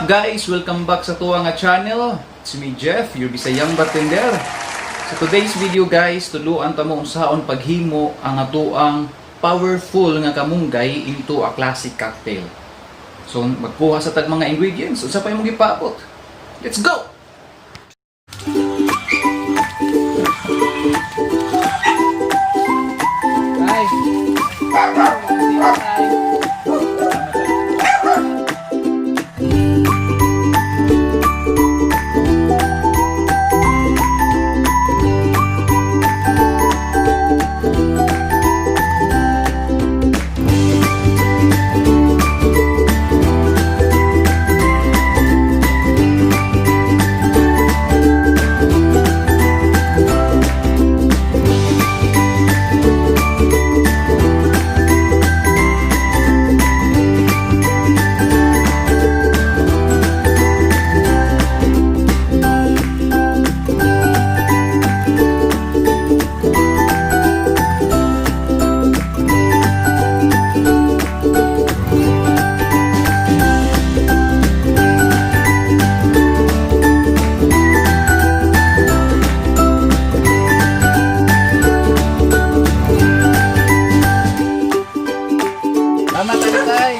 What's up, guys? Welcome back sa atoa nga channel. It's me, Jeff, your Bisayang bartender. Sa today's video, guys, tuluan ta mo unsaon paghimo ang atoang powerful nga kamunggay into a classic cocktail. So magkuha sa tag mga ingredients, unsa pa imong gipaabot? Let's go! Bye. Bye. Salamat, tatay.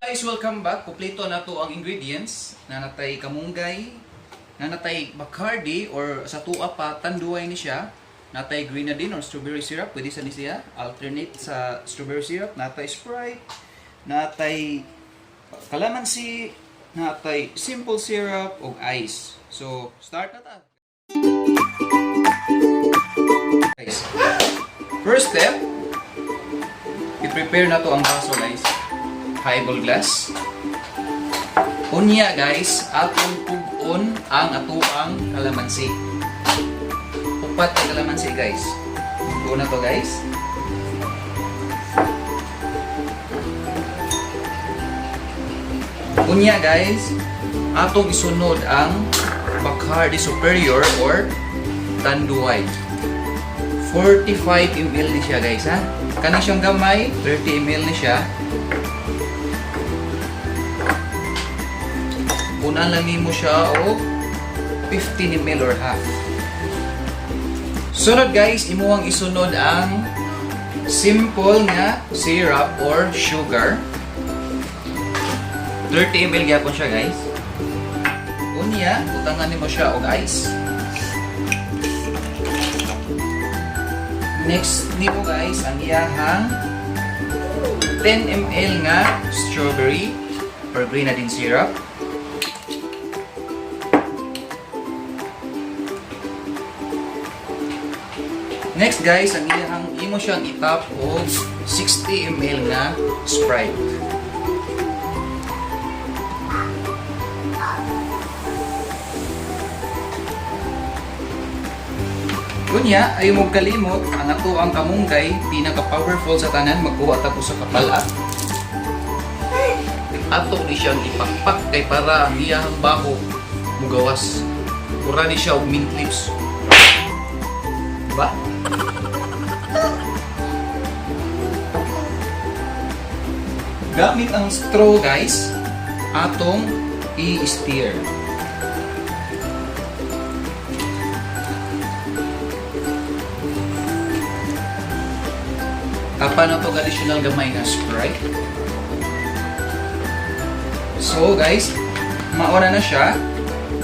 Guys, welcome back. Kompleto na to ang ingredients. Naa na tay kamunggay, naa na tay Bacardi or sa atoa pa, Tanduay ni siya. Naa tay grenadine or strawberry syrup, pwede sa ni siya. Alternate sa strawberry syrup, naa tay Sprite, naa tay calamansi, naa tay simple syrup ug ice. So, start na ta. Guys, first step, i-prepare na to ang baso, guys. Highball glass. Unya, guys, atong pug-on ang atoang kalamansi. Upat ka kalamansi, guys. Pug-on na to, guys. Unya, guys, atong isunod ang Bacardi Superior or Tanduay. 45 ml ni siya, guys, ha. Kani siyang gamay, 30 ml ni siya. Punan lang nimo siya og 15 ml or half. Sunod, guys, imuhang isunod ang simple nga syrup or sugar. 30 ml gyapon siya, guys. Unya, butangan nimo siya og ice. Next nimo, guys, ang iyahang 10 ml nga strawberry or grenadine syrup. Next, guys, ang iyahang imo siyang itap og 60 ml nga Sprite. Unya, ayaw mo kalimot, ang ato ang kamunggay, pinaka-powerful sa tanan, magkuha ta sa kapala. Ato ni siyang ipakpak kay para ang iyahang baho mugawas. Mura ni siya og mint leaves. Diba? Gamit ang straw, guys, atong i-stir. Tapa na to additional gamay nga Sprite. So guys, mauna na siya.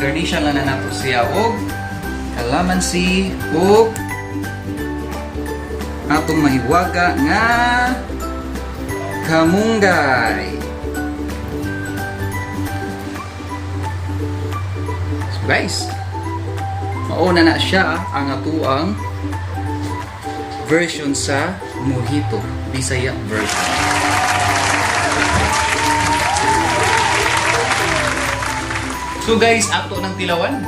Garnishan lang na nato siya og calamansi ug atong mahiwaga nga kamunggay. So guys, mauna na siya ang atoang version sa mojito, Bisaya version. So guys, ato ng tilawan.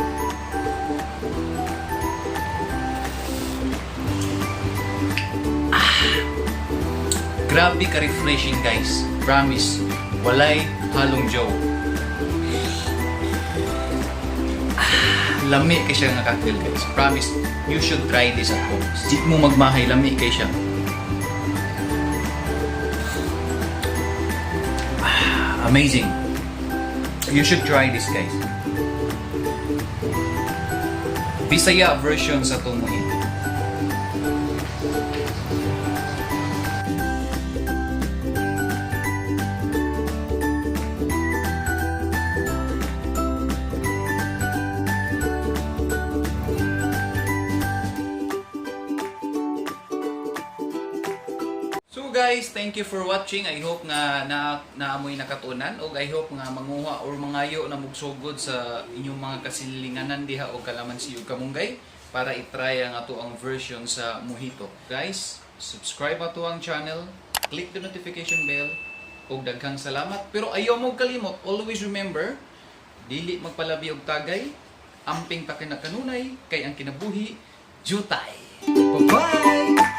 Grabe ka refreshing, guys. Promise. Walay halong joke. Ah, lami kay siya nga cocktail, guys. Promise, you should try this at home. Di mo magmahay, lami kay siya. Ah, amazing. You should try this, guys. Bisaya version sa atong mojito. So guys, thank you for watching. I hope nga na naamoy nakatunan og I hope nga manguha or mangayo na mugsugod sa inyong mga kasilinganan diha og kalamansi ug kamunggay para i-try ang ato ang version sa mojito. Guys, subscribe ato ang channel, click the notification bell ug daghang salamat. Pero ayaw mo kalimot, always remember, dili magpalabi og tagay, amping ta kanunay kay ang kinabuhi jutay. Bye-bye.